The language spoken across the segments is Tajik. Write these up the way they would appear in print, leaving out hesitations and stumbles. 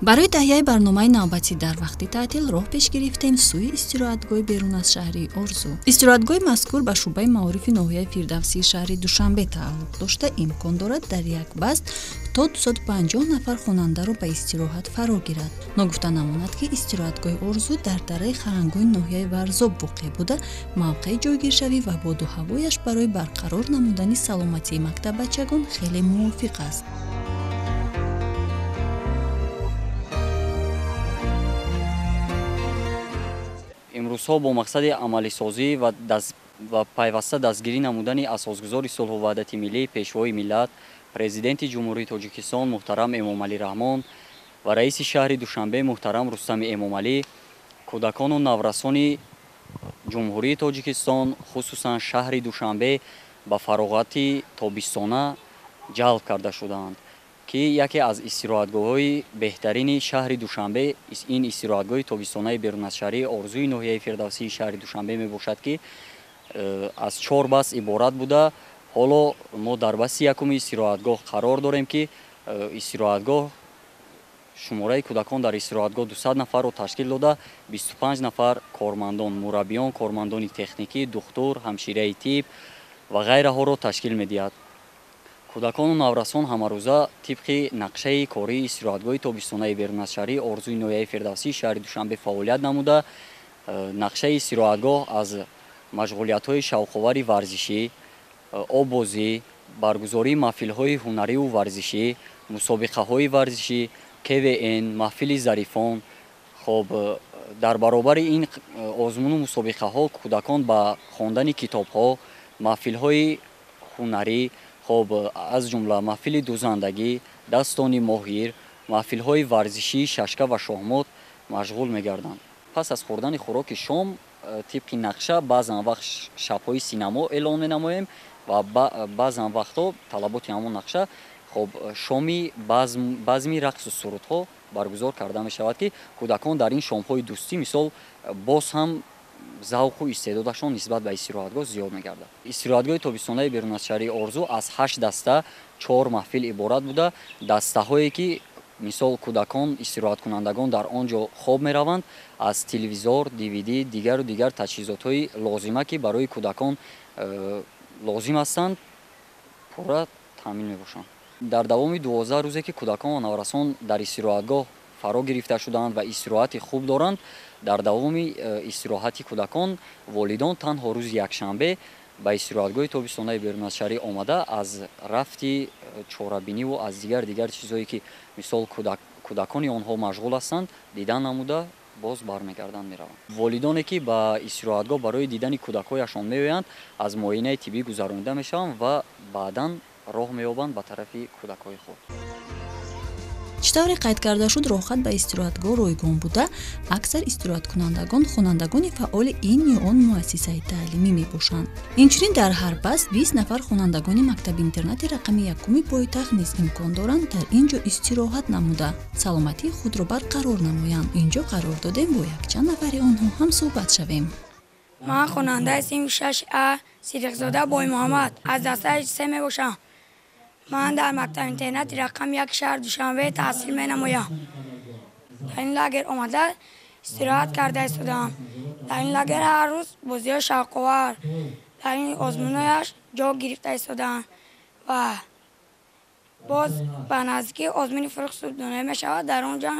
Барои таҳияи барномаи навбатӣ дар вақти таътил роҳ пеш гирифтем сӯи истироҳатгоҳи берун аз шаҳри Орзу. Истироҳатгоҳи мазкур ба шӯъбаи маорифи ноҳияи Фирдавсии шаҳри Душанбе тааллуқ дошта, имкон дорад дар як баст то 250 нафар хонандаро ба истироҳат фаро гирад. Ногуфта намонад, ки истироҳатгоҳи Орзу дар дараи Харангои ноҳияи Варзоб воқеъ буда, мавқеи ҷойгиршавӣ ва боду ҳавояш барои барқарор намудани саломатии мактаббачагон хеле мувофиқ аст. Имрӯзҳо бо мақсади амалисозӣ ва пайваста дастгирӣ намудани асосгузори сулҳу ваҳдати миллӣ, пешвои миллат, президенти Ҷумҳурии Тоҷикистон муҳтарам Эмомалӣ Раҳмон ва раиси шаҳри Душанбе муҳтарам Рустами Эмомалӣ, кӯдакону наврасони Ҷумҳурии Тоҷикистон, хусусан шаҳри Душанбе, ба фароғати тобистона ҷалб карда шудаанд, ки яке аз истироҳатгоҳҳои беҳтарини шаҳри Душанбе ин истироҳатгоҳи тобистонаи беруназшаҳрии Орзуи ноҳияи Фирдавсии шаҳри Душанбе мебошад, ки аз 4 бас иборат буда. Ҳоло мо дар баси якуми истироҳатгоҳ қарор дорем, ки истироҳатгоҳ шумораи кӯдакон дар истироҳатгоҳ 200 нафарро ташкил дода, 25 нафар кормандон, мураббиён, кормандони техникӣ, духтур, ҳамшираи тиб ва ғайраҳоро ташкил медиҳад. Кӯдакону наврасон ҳамарӯза тибқи нақшаи кории истироҳатгоҳи тобистонаи беруназшаҳрии Орзуи ноҳияи Фирдавсии шаҳри Душанбе фаъолият намуда, нақшаи истироҳатгоҳ аз машғулиятҳои шавқовари варзишӣ, оббозӣ, баргузории маҳфилҳои ҳунариву варзишӣ, мусобиқаҳои варзишӣ, КВН, маҳфили зарифон. Хоб, дар баробари ин озмуну мусобиқаҳо кӯдакон ба хондани китобҳо, маҳфилҳои ҳунарӣ, хоб, аз ҷумла маҳфили дузандагӣ, дастони моҳир, маҳфилҳои варзишии шашка ва шоҳмот машғул мегарданд. Пас аз хӯрдани хӯроки шом тибқи нақша баъзан вақт шабҳои синамо эълон менамоем ва баъзан вақтҳо талаботи ҳамон нақша, хоб, шоми базми рақсу сурудҳо баргузор карда мешавад, ки кӯдакон дар ин шомҳои дӯстӣ мисол боз ҳам завқу истеъдодашон нисбат ба истироҳатгоҳ зиёд мегардад. Истироҳатгоҳи тобистонаи беруназшаҳрии Орзу аз 8 даста 4 маҳфил иборат буда, дастаҳое ки мисол кӯдакон, истироҳаткунандагон дар он ҷо хоб мераванд, аз телевизор, DVD, дигару дигар таҷҳизотҳои лозима, ки барои кӯдакон лозим ҳастанд, пурра таъмин мебошанд. Дар давоми 12 рӯзе ки кӯдакон ва наврасон дар истироҳатгоҳ фаро гирифта шудаанд ва истироҳати хуб доранд, дар давоми истироҳати кӯдакон волидон танҳо рӯзи якшанбе ба истироҳатгоҳи тобистонаи беруназшаҳрӣ омада, аз рафти чорабиниву аз дигар чизҳое ки мисол кӯдакони онҳо машғул ҳастанд, дидан намуда боз бармегарданд, мераванд. Волидоне ки ба истироҳатгоҳ барои дидани кӯдакҳояшон меоянд, аз муоинаи тиббӣ гузаронида мешаванд ва баъдан роҳ меёбанд ба тарафи кӯдакҳои худ. Чӣ тавре қайд карда шуд, роҳхат ба истироҳатгоҳ ройгон буда, аксар истироҳаткунандагон хонандагони фаъоли ин ё он муассисаи таълимӣ мебошанд. Инчунин дар ҳар баст 20 нафар хонандагони мактаби-интернати рақами якуми пойтахт низ имкон доранд дар ин ҷо истироҳат намуда, саломатии худро барқарор намоянд. Ин ҷо қарор додем бо якчанд нафари онҳо ҳам суҳбат шавем. Ман хонандаи синфи 6А Сидиқзода Боймуҳаммад аз дастаи 3 мебошам. Ман дар мактаби-интернати рақами 1 шаҳри Душанбе таҳсил менамоям. Дар ин лагер омада истироҳат карда истодаам. Дар ин лагер ҳар рӯз бозиҳои шавқовар, дар ин озмунҳояш ҷо гирифта истодаам ва боз ба наздикӣ озмуни фурӯғ субдонӣ мешавад, дар он ҷо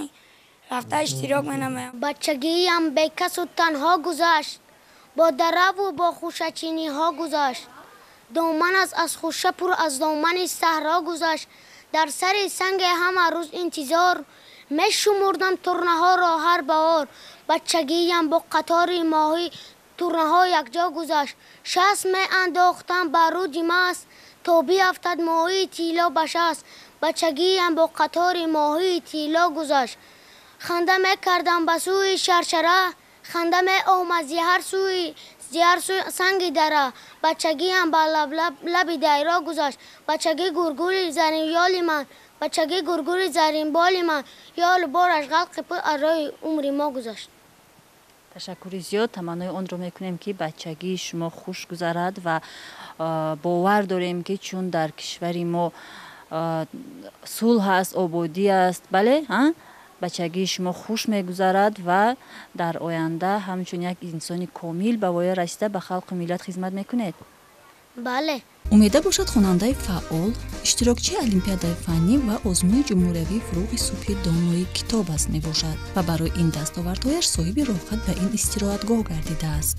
рафта иштирок менамоям. Бачагиям бекасу танҳо гузашт, бо дараву бо хушачиниҳо гузашт. Доман аз хуша пур аз домани саҳро гузашт. Дар сари санге ҳама рӯз интизор мешумурдам турнаҳоро ҳар баҳор. Бачагиям бо қатори моҳӣ турнаҳо якҷо гузашт. Шаст меандохтам ба руди маст, то биафтад моҳии тилло ба шаст. Бачагиям бо қатори моҳии тилло гузашт. Ханда мекардам ба сӯи шаршара, ханда меомад зи ҳар сӯи санги дара. Бачагиам ба лаби дайро гузашт. Бачагӣ гургури заринёли ман, бачагӣ гургури заринболи ман, ёлу бораш ғалқи пул аз роҳи умри мо гузашт. Ташаккури зиёд. Таманнои онро мекунем, ки бачагии шумо хуш гузарад ва бовар дорем, ки чун дар кишвари мо сулҳ аст, ободӣ аст, бале, Бачагии шумо хуш мегузарад ва дар оянда ҳамчун як инсони комил ба воя расида ба халқу миллат хизмат мекунед. Бале. Умеда бошад хонандаи фаъол, иштирокчии олимпиадаи фаннӣ ва озмуни ҷумҳуриявии фурӯғи субҳи донои китоб аст мебошад ва барои ин дастовардҳояш соҳиби роҳхат ба ин истироҳатгоҳ гардидааст.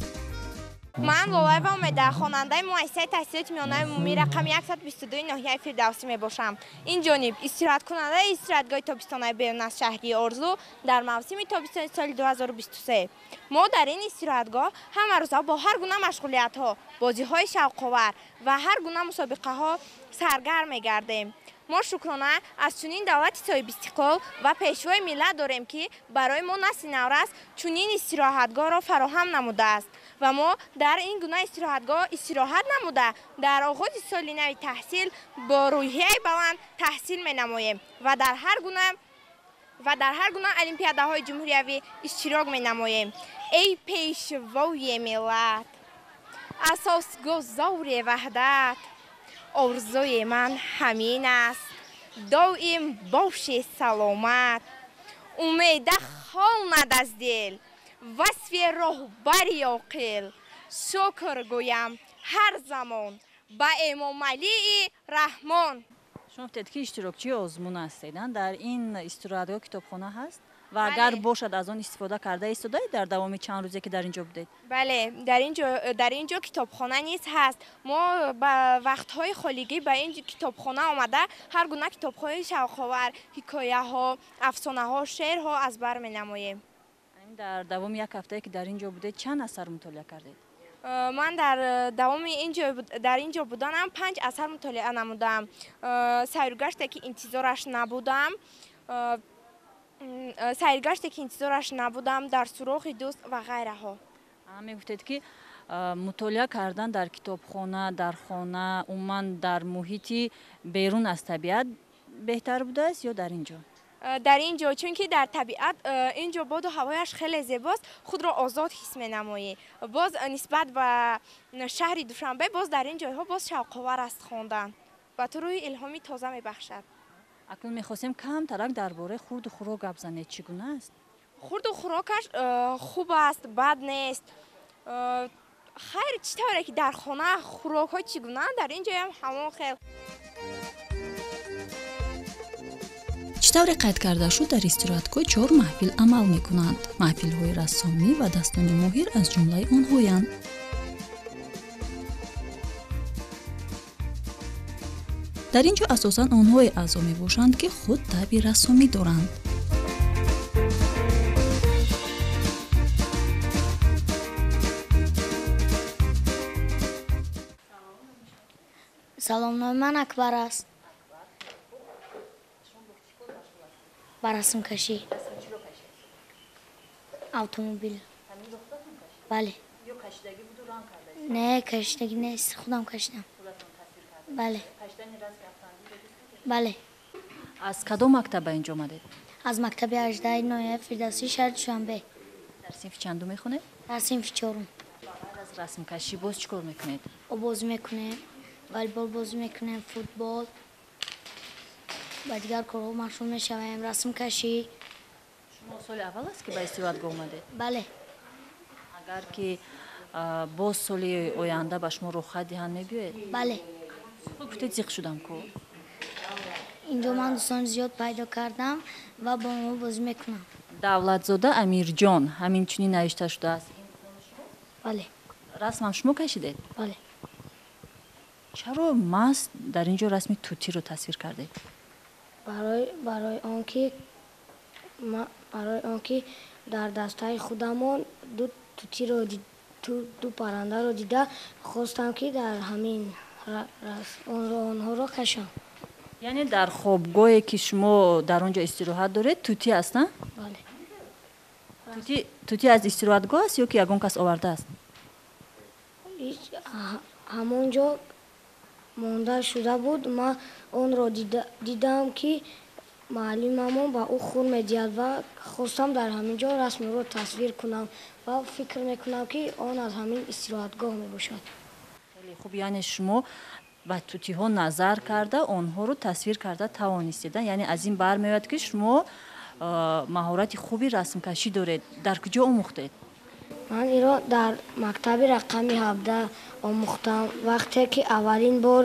Ман Лолаева Умеда, хонандаи муассисаи таҳсилоти миёнаи умумӣ рақами 122 ноҳияи Фирдавсӣ мебошам. Ин ҷониб истироҳаткунандаи истироҳатгоҳи тобистонаи берун аз шаҳрии Орзу дар мавсими тобистони соли 2023. Мо дар ин истироҳатгоҳ ҳамарӯза бо ҳар гуна машғулиятҳо, бозиҳои шавқовар ва ҳар гуна мусобиқаҳо саргарм мегардем. Мо шукрона аз чунин давлати соҳибистиқлол ва пешвои миллат дорем, ки барои мо насли наврас чунин истироҳатгоҳро фароҳам намудааст ва мо дар ин гуна истироҳатгоҳ истироҳат намуда дар оғози соли нави таҳсил бо рӯҳияи баланд таҳсил менамоем ва дар ҳар гуна олимпиадаҳои ҷумҳуриявӣ иштирок менамоем. Эй пешвои миллат, асосгузори ваҳдат, орзуи ман ҳамин аст, доим боши саломат. Умеда хонад аз дил васфи роҳбари оқил. Шукр гӯям ҳар замон ба Эмомалии Раҳмон. Шумо гуфтед, ки иштирокчии озмун ҳастед. Дар ин истироҳатгоҳ китобхона ҳаст? Ва агар бошад, аз он истифода карда истодаед дар давоми чанд рӯзе, ки дар ин ҷо будед? Бале, дар ин ҷо китобхона низ ҳаст. Мо ба вақтҳои холигӣ ба ин китобхона омада ҳар гуна китобҳои шавқовар, ҳикояҳо, афсонаҳо, шеърҳо аз бар менамоем. Дар давоми як ҳафтае, ки дар ин ҷо будед, чанд асар мутолиа кардед? Ман дар давоми дар ин ҷо буданам 5 асар мутолиа намудам. Сайругаште, ки интизораш набудам, дар суроғи дӯст ва ғайраҳо. Мегуфтед, ки мутолиа кардан дар китобхона, дар хона, умуман дар муҳити берун аз табиат беҳтар будааст ё дар ин ҷо? Дар ин ҷо, чунки дар табиат ин ҷо боду ҳавояш хеле зебост, худро озод ҳис менамоӣ. Боз нисбат ба шаҳри Душанбе, боз дар ин ҷойҳо боз шавқовар аст хондан ва ту рӯҳи илҳоми тоза мебахшад. Акнун мехостем камтарак дар бораи хурду хӯрок гап занед. Чӣ гуна аст? Хурду хӯрокаш хуб аст, бад нест. Хайр, чӣ тавре ки дар хона хӯрокҳо чӣ гунаанд, дар ин ҷоям ҳамон хел. Чӣ тавре қайд карда шуд, дар истироҳатгоҳ 4 маҳфил амал мекунанд. Маҳфилҳои рассомӣ ва дастони моҳир аз ҷумлаи онҳоянд. Дар ин ҷо асосан онҳое аъзо мебошанд, ки худ табъи рассомӣ доранд. Салом, номи ман Акбар аст. Ба расмкашӣ. Автомобил. Бале. Не, кашидагӣ нест, худам кашидам. Бале. Бале. Аз кадом мактаб ба ин ҷо омадед? Аз мактаби 18 ноҳияи Фирдавсии шаҳри Душанбе. Дар синфи чандум мехонед? Дар синфи 4. Баъд аз расмкашӣ боз чӣ кор мекунед? Обозӣ мекунем, волейбол бозӣ мекунем, футбол ба дигар корҳо машғул мешавем, расмкашӣ. Шумо соли аввал аст, ки ба истироҳатгоҳ омадед? Бале. Агар ки боз соли оянда ба шумо рухсат диҳанд, мебиёед? Бале. Гуфтед зиқ шудам ку? Инҷо ман дӯстони зиёд пайдо кардам ва бо онҳо бозӣ мекунам. Давлатзода Амирҷон ҳамин чунин навишта шудааст. Бале. Расмам шумо кашидед? Бале. Чаро маҳз дар ин ҷо расми тутиро тасвир кардед? Барои он ки дар дастаи худамон ду тутиро, ду паррандаро дида хостам, ки дар ҳамин онҳоро кашам. Яъне дар хобгоҳе, ки шумо дар он ҷо истироҳат доред, тутӣ аст, на? Бале. Тутӣ аз истироҳатгоҳ аст ё ки ягон кас овардааст? Ҳамон ҷо монда шуда буд. Ман онро дидам, ки муаллимамон ба ӯ хур медиҳад ва хостам дар ҳамин ҷо расмро тасвир кунам ва фикр мекунам, ки он аз ҳамин истироҳатгоҳ мебошад. Хеле хуб, яъне шумо ба тутиҳо назар карда онҳоро тасвир карда тавонистед. Яъне аз ин бармеояд, ки шумо Маҳорати хуби расмкашӣ доред. Дар куҷо омӯхтед? Ман инро дар мактаби рақами 17 омӯхтам. Вақте ки аввалин бор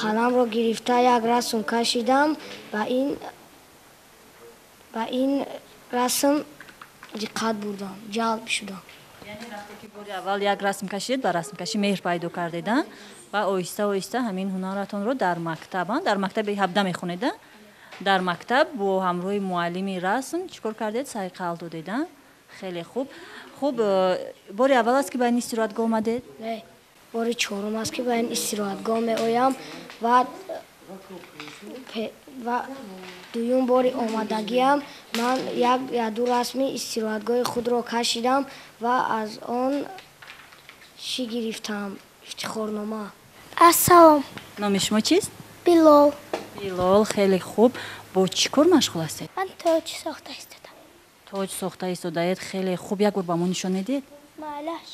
қаламро гирифта як расм кашидам, ба ин расм диққат бурдам, ҷалб шудам. Яъне вақте ки бори аввал як расм кашидед, ба расмкашӣ меҳр пайдо кардед, ва оҳиста оҳиста ҳамин ҳунаратонро дар мактаб, дар мактаби 17 мехонед, дар мактаб бо ҳамроҳи муаллими расм чӣ кор кардед? Сайқал додед. Хеле хуб. Хуб, бори аввал аст ки ба ин истироҳатгоҳ омадед? Не, бори чорум аст ки ба ин истироҳатгоҳ меоям ва дуюм бори омадагиам ман як ду расми истироҳатгоҳи худро кашидам ва аз он чӣ гирифтам? Ифтихорнома. Ассалом. Номи шумо чист? Билол. Билол, хеле хуб. Бо чӣ кор машғул ҳастед? Ман тоҷ сохта истодам. Тоҷ сохта истодаед, хеле хуб. Як бор ба мо нишон медиҳед? Маълаш.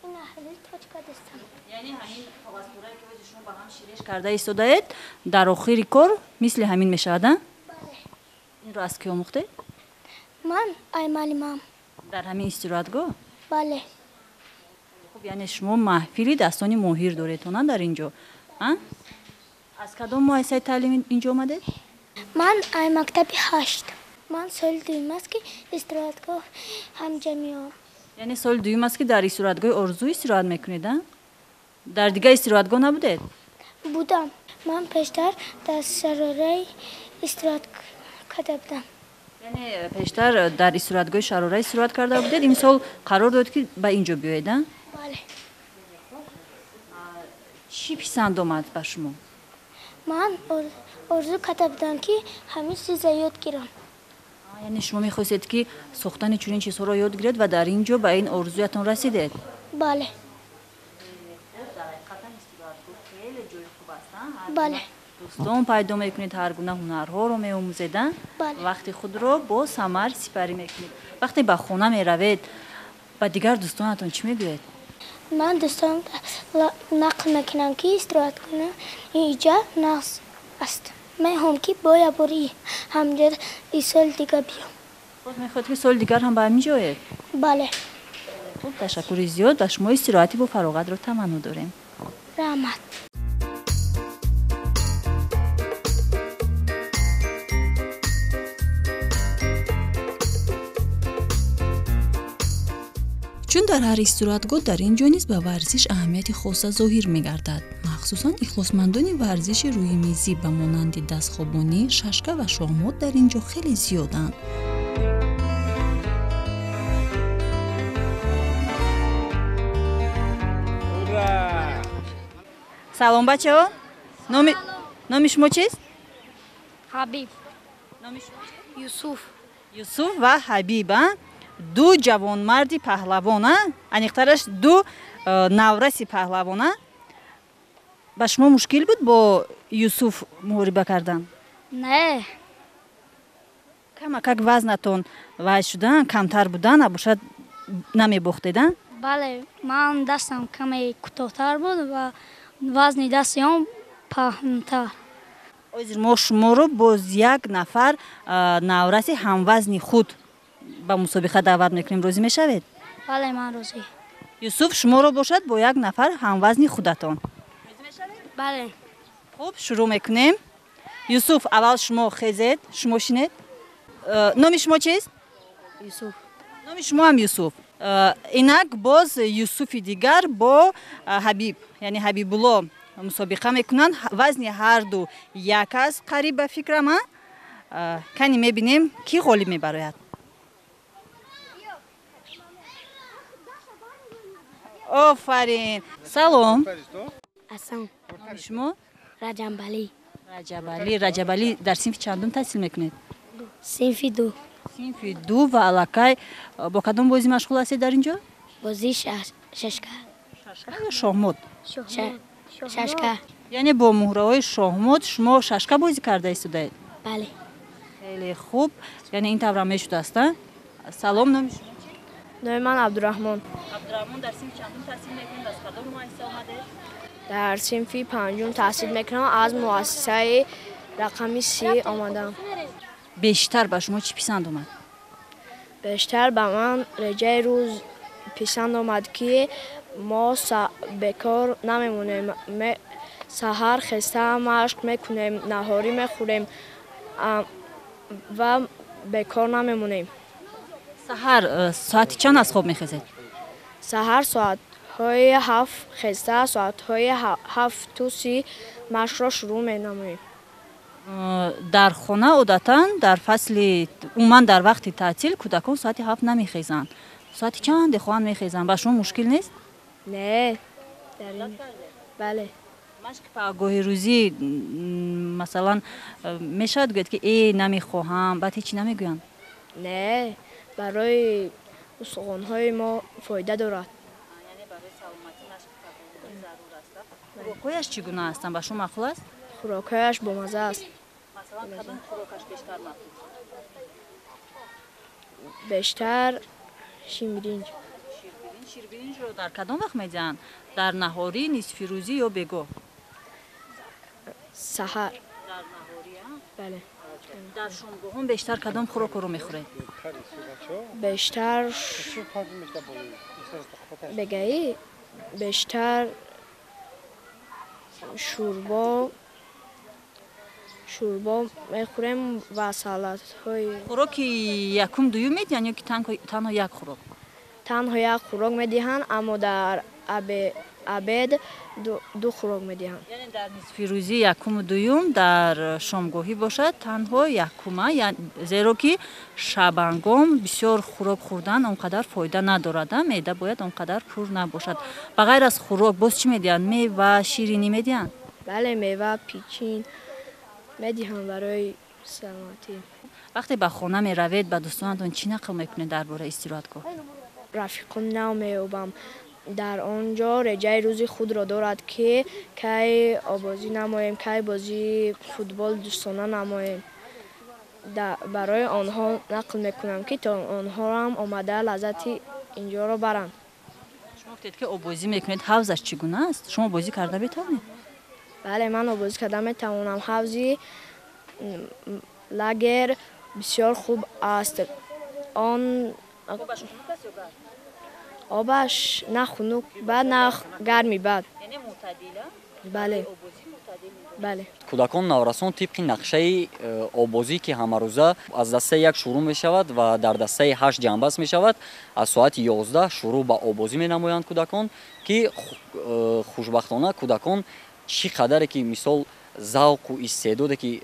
Ин аҳли тоҷ кардастам. Яъне ҳамин коғазпораe ки ҳозир шумо ба ҳам ширеш карда истодаед, дар охири кор мисли ҳамин мешавад, а? Бале. Инро аз кӣ омӯхтед? Ман ай муаллимам. Дар ҳамин истироҳатгоҳ? Бале. Хуб, яъне шумо маҳфили дастони моҳир доред, она дар ин ҷо, а? Аз кадом муассисаи таълим инҷо омадед? Ман ай мактаби 8. Ман соли дуюм аст ки истироҳатгоҳ ҳамҷа меоям. Яъне соли дуюм аст ки дар истироҳатгоҳи Орзу истироҳат мекунед, а? Дар дигар истироҳатгоҳ набудед? Будам. Ман пештар дар Шарораи истироҳат карда будам. Яъне пештар дар истироҳатгоҳи Шарора истироҳат карда будед, имсол қарор додед ки ба ин ҷо биёед, а? Бале. Чӣ писанд омад ба шумо? Ман орзу карда будам ки ҳамин чиза ёд гирам. Яъне шумо мехостед ки сохтани чунин чизҳоро ёд гиред ва дар ин ҷо ба ин орзуятон расидед? Бале. Бале. Дӯстон пайдо мекунед, ҳар гуна ҳунарҳоро меомӯзед, а? Вақти худро бо самар сипарӣ мекунед. Вақте ба хона меравед, ба дигар дӯстонатон чӣ мегӯед? Ман дӯстон нақл мекунам ки истироҳат кунам инҷа нағз аст. Мехоҳам ки бо як бори ҳамҷо соли дигар биём. Боз мехоҳед ки соли дигар ҳам ба ҳамин ҷо оед? Бале. Хуб, ташаккури зиёд. Ба шумо истироҳати бо фароғатро таманно дорем. Раҳмат. Чун дар ҳар истироҳатгоҳ дар ин ҷо низ ба варзиш аҳамияти хоса зоҳир мегардад. Махсусан ихлосмандони варзиши рӯимизӣ ба монанди дастхобонӣ, шашка ва шоҳмот дар ин ҷо хеле зиёданд. Салом, бачаҳо. Номи шумо чист? Ҳабиб. Номи шумо чист? Юсуф. Юсуф ва Ҳабиб, а? Ду ҷавонмарди паҳлавон, а? Аниқтараш ду навраси паҳлавон, а? Ба шумо мушкил буд бо Юсуф муҳориба кардан? Не. Камакак вазнатон вай шудан, камтар будан, абошад намебохтед, а? Бале, ман дастам каме кӯтоҳтар буд ва вазни дасти он паҳнтар. Ҳозир мо шуморо боз як нафар навраси ҳамвазни худ ба мусобиқа даъват мекунем. Розӣ мешавед? Бале, ман розӣ. Юсуф, шуморо бошад бо як нафар ҳамвазни худатон. Розӣ мешавед? Бале. Хуб, шурӯъ мекунем. Юсуф, аввал шумо хезед, шумо шинед. Номи шумо чист? Юсуф. Номи шумо ҳам Юсуф. Инак боз Юсуфи дигар бо Ҳабиб, яъне Ҳабибулло мусобиқа мекунанд. Вазни ҳарду як аст, қариб ба фикрам, а? Кани мебинем, кӣ ғолиб мебарояд. Офарин. Салом. Ассалом. Номи шумо? Раҷабалӣ. Раҷабалӣ. Раҷабалӣ, дар синфи чандум таҳсил мекунед? Синфи 2. Синфи 2 ва аллакай бо кадом бозӣ машғул ҳастед дар ин ҷо? Бозии шашка. Шашка ё шоҳмот? Шашка. Яъне бо муҳраҳои шоҳмот шумо шашка бозӣ карда истодаед? Бале. Хеле хуб. Яъне ин таврам мешудааст, а? Салом, номи шумо чист? Номи ман Абдураҳмон. Абдураҳмон, дар синфи чандум таҳсил мекунед? Аз кадом муассиса омадед? Дар синфи 5 таҳсил мекунам, аз муассисаи рақами 3 омадам. Бештар ба шумо чӣ писанд омад? Бештар ба ман реҷаи рӯз писанд омад, ки мо бекор намемонем. Саҳар хеста машқ мекунем, наҳорӣ мехӯрем ва бекор намемонем. Саҳар соати чанд аз хоб мехезед? Саҳар соатҳои 7 хеста, соатҳои 7:30 машқро шурӯъ менамоем. Дар хона одатан дар фасли умуман дар вақти таътил кӯдакон соати 7 намехезанд. Соати чанде хоҳанд мехезанд? Ба шумо мушкил нест? Не. Бале. Машқи пагоҳи рӯзӣ масалан мешавад гӯяд, ки намехоҳам, баъд ҳеҷ намегӯянд? Не, барои устухонҳои мо фоида дорад. Яъне барои саломатӣ машқи пагоҳӣ зарур аст. Хӯрокҳояш чӣ гуна ҳастанд? Ба шумо маъқул аст? Хӯрокҳояш бомазза аст. Масалан кадом хӯрокаш бештар маъқул? Бештар ширбиринҷ. Ширбиринҷро дар кадом вақт медиҳанд? Дар наҳорӣ, нисфирӯзӣ ё бегоҳ? Саҳар. Дар наҳорӣ, бале. Дар шомгоҳон бештар кадом хӯрокҳоро мехӯред? Бештар бегаӣ, бештар шӯрбо мехӯрем ва салатҳои. Хӯроки якум дуюм медиҳанд ё ки танҳо як хӯрок? Танҳо як хӯрок медиҳанд, аммо дар обед ду хӯрок медиҳанд. Яъне дар нисфирӯзӣ якуму дуюм, дар шомгоҳӣ бошад танҳо якума, зеро ки шабангом бисёр хӯрок хӯрдан он қадар фоида надорад, меъда бояд он қадар пур набошад. Ба ғайр аз хӯрок боз чӣ медиҳанд? Мева, ширинӣ медиҳанд? Бале, мева, пичин медиҳанд барои саломатӣ. Вақте ба хона меравед, ба дӯстонатон чӣ нақл мекунед дар бораи истироҳатгоҳ? Рафиқон нав меёбам. Дар он ҷо реҷаи рӯзи худро дорад, ки кай обозӣ намоем, кай бозии футбол дӯстона намоем. Барои онҳо нақл мекунам, ки то онҳоам омада лаззати инҷоро баранд. Шумо гуфтед, ки обозӣ мекунед. Ҳавзаш чӣ гуна аст? Шумо бозӣ карда метавонед? Бале, ман обозӣ карда метавонам. Ҳавзи лагер бисёр хуб аст. Он обаш на хунук бад, на гарми бад. Бале. Бале. Кӯдакон наврасон тибқи нақшаи обозӣ, ки ҳамарӯза аз дастаи 1 шурӯъ мешавад ва дар дастаи 8 ҷамъбаст мешавад, аз соати 11 шурӯъ ба обозӣ менамоянд кӯдакон, ки хушбахтона кӯдакон чӣ қадаре ки мисол завқу истеъдоде ки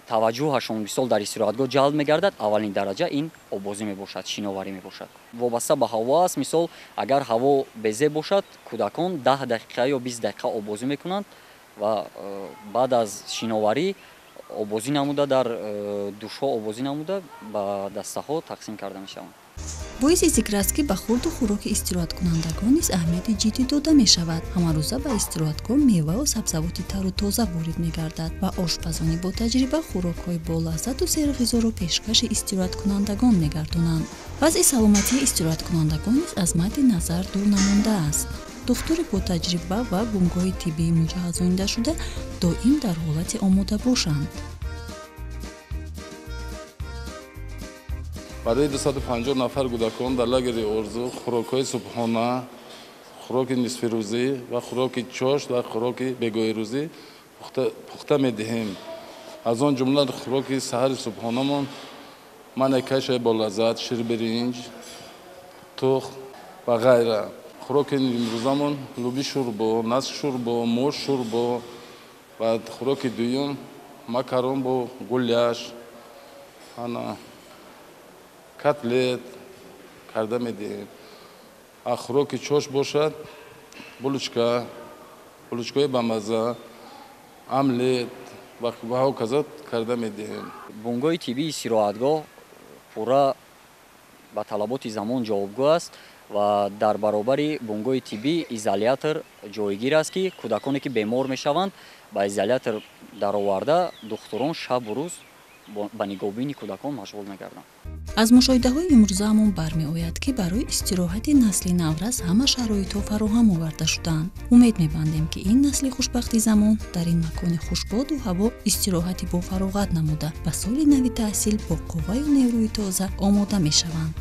таваҷҷӯҳашон мисол дар истироҳатгоҳ ҷалб мегардад, аввалин дараҷа ин обозӣ мебошад, шиноварӣ мебошад. Вобаста ба ҳаво аст. Мисол агар ҳаво безеб бошад, кӯдакон 10 дақиқа ё 20 дақиқа обозӣ мекунанд ва баъд аз шиноварӣ обозӣ намуда дар душҳо обозӣ намуда ба дастаҳо тақсим карда мешаванд. Боиси зикр аст, ки ба хурду хӯроки истироҳаткунандагон низ аҳамияти ҷиддӣ дода мешавад. Ҳамарӯза ба истироҳатгоҳ меваву сабзавоти тару тоза ворид мегардад ва ошпазони ботаҷриба хӯрокҳои болаззату серғизоро пешкаши истироҳаткунандагон мегардонанд. Вазъи саломатии истироҳаткунандагон низ аз мадди назар дур намондааст. Духтури ботаҷриба ва бунгоҳи тиббии муҷаҳҳазонидашуда доим дар ҳолати омода бошанд. Барои 250 нафар кӯдакон дар лагери Орзу хӯрокҳои субҳона, хӯроки нисфирӯзӣ ва хӯроки чошт ва хӯроки бегоҳирӯзӣ пухта медиҳем. Аз он ҷумла хӯроки саҳари субҳонамон манекашаи болаззат, ширбиринҷ, тухм ва ғайра. Хӯроки имрӯзамон луби шӯрбо, наск шӯрбо, мош шӯрбо ва хӯроки дуюм макарон бо гуляш, ана котлет карда медиҳем. А хӯроки чош бошад булочка, булочкаҳои бамазза, омлет ва ҳоказо карда медиҳем. Бунгоҳи тиббии истироҳатгоҳ пурра ба талаботи замон ҷавобгӯ аст ва дар баробари бунгоҳи тиббӣ изолятор ҷойгир аст, ки кӯдаконе ки бемор мешаванд ба изолятор дароварда духтурон шабу рӯз ба нигоҳубини кӯдакон машғул мегарданд. Аз мушоҳидаҳои имрӯзаамон бармеояд, ки барои истироҳати насли наврас ҳама шароитҳо фароҳам оварда шудаанд. Умед мебандем, ки ин насли хушбахти замон дар ин макони хушбоду ҳаво истироҳати бофароғат намуда, ба соли нави таҳсил бо қувваю нерӯи тоза омода мешаванд.